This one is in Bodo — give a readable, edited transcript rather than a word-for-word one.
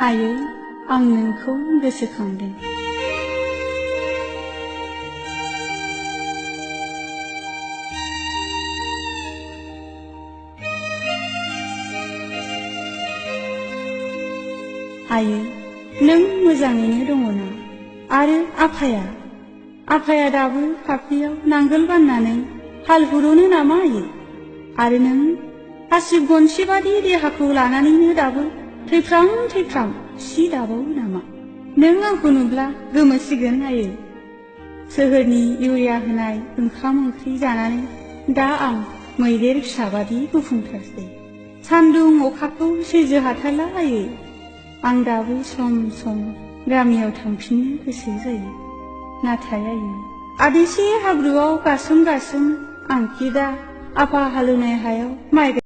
आयै आं नोंखौ गोसोखांदों। आयै नों मोजाङैनो दङना? आरो आफाया दाबो फाफ्लियाव नांगोल बाननानै हाल हुरोनो नामा आयै? आरो नों हासिब गनसेबादि देहाखौ लानानैनो दाबो थैफ्राम सि दाबावो नामा? नों आंखौ नुब्ला गोमोसिगोन आयै। सोहोरनि इउरिया होनाय ओंखाम ओंख्रि जानानै दा आं मैदेर फिसाबादि गुफुंथारसै। सान्दुं अखाखौ सैज्य हाथारला आयै। आं दाबो सम सम गामियाव थांफिननो गोसो जायो। नाथाय आयै आदैसे हाब्रुआव गासोम आंखि दा आफा हालेवनाय हायाव माइ